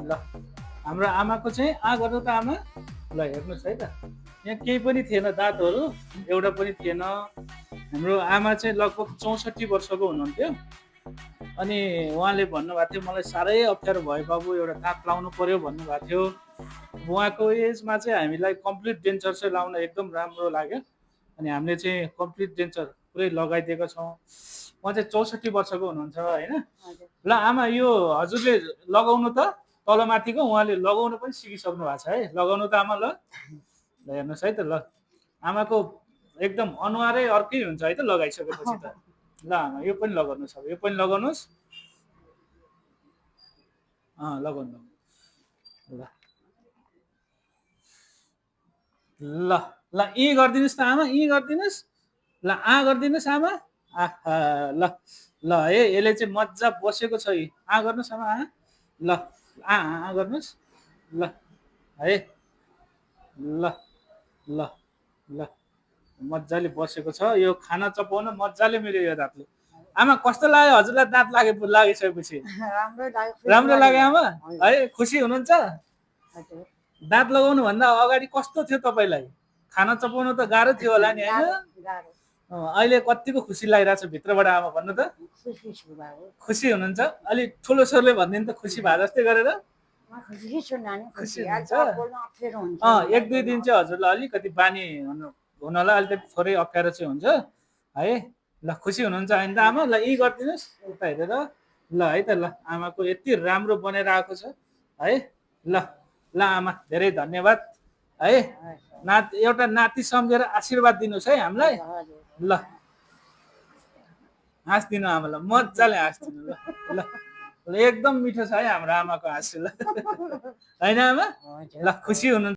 ल हाम्रो आमाको चाहिँ गर्नु त आमा ल हेर्नुहोस् है त यहाँ केही पनि थिएन दाँतहरू एउटा पनि थिएन हाम्रो आमा चाहिँ लगभग 64 वर्षको हुनुहुन्थ्यो अनि उहाँले भन्नुभएको थियो मलाई साह्रै अप्ठ्यारो भयो बाबु एउटा दाँत लाउनु पर्यो भन्नुभएको थियो उहाँको एजमा चाहिँ हामीलाई कम्प्लिट डेन्चर चाहिँ लाउन एकदम राम्रो लाग्यो अनि हामीले चाहिँ कम्प्लिट डेन्चर पुरै लगाइदिएको छौँ उहाँ चाहिँ 64 वर्षको हुनुहुन्छ होइन ल आमा यो हजुरले लगाउनु त तलमाथिको उहाँले लगाउनु पनि सिकिसक्नु भएको छ है लगाउनु त आमा ल हेर्नुहोस् है त ल आमाको एकदम अनुहारै अर्कै हुन्छ है त लगाइसकेपछि त ल आमा यो पनि लगाउनुहोस् अब यो पनि लगाउनुहोस् लगाउनु ल ल ल यी गरिदिनुहोस् त आमा यी गरिदिनुहोस् ल गरिदिनुहोस् आमा आहा ल ल है यसले चाहिँ मजा बसेको छ यी गर्नुहोस् आमा ल गर्नुहोस् ल है ल ल ल मजाले बसेको छ यो खाना चपाउन मजाले मिल्यो यो दाँतले आमा कस्तो लाग्यो हजुरलाई दाँत लागिसकेपछि राम्रो लाग्यो आमा है खुसी हुनुहुन्छ दाँत लगाउनु भन्दा अगाडि कस्तो थियो तपाईँलाई खाना चपाउनु त गाह्रो थियो होला नि होइन अहिले कतिको खुसी लागिरहेछ भित्रबाट आमा भन्नु त खुसी हुनुहुन्छ अलिक ठुलो स्वरले भनिदिनु त खुसी भए जस्तै गरेर खुसी हुन्छ एक दुई दिन चाहिँ हजुरलाई अलिकति बानी हुनलाई अलिकति थोरै अप्ठ्यारो चाहिँ हुन्छ है ल खुसी हुनुहुन्छ होइन त आमा ल यी गरिदिनुहोस् उता हेरेर ल है त ल आमाको यति राम्रो बनेर आएको छ है ल ल आमा धेरै धन्यवाद है एउटा नाति सम्झेर आशीर्वाद दिनुहोस् है हामीलाई ल हाँस्दिनु आमा ल मजाले हाँस्दिनु ल ल एकदम मिठो छ है हाम्रो आमाको हाँसो ल होइन आमा ल खुसी हुनुहुन्छ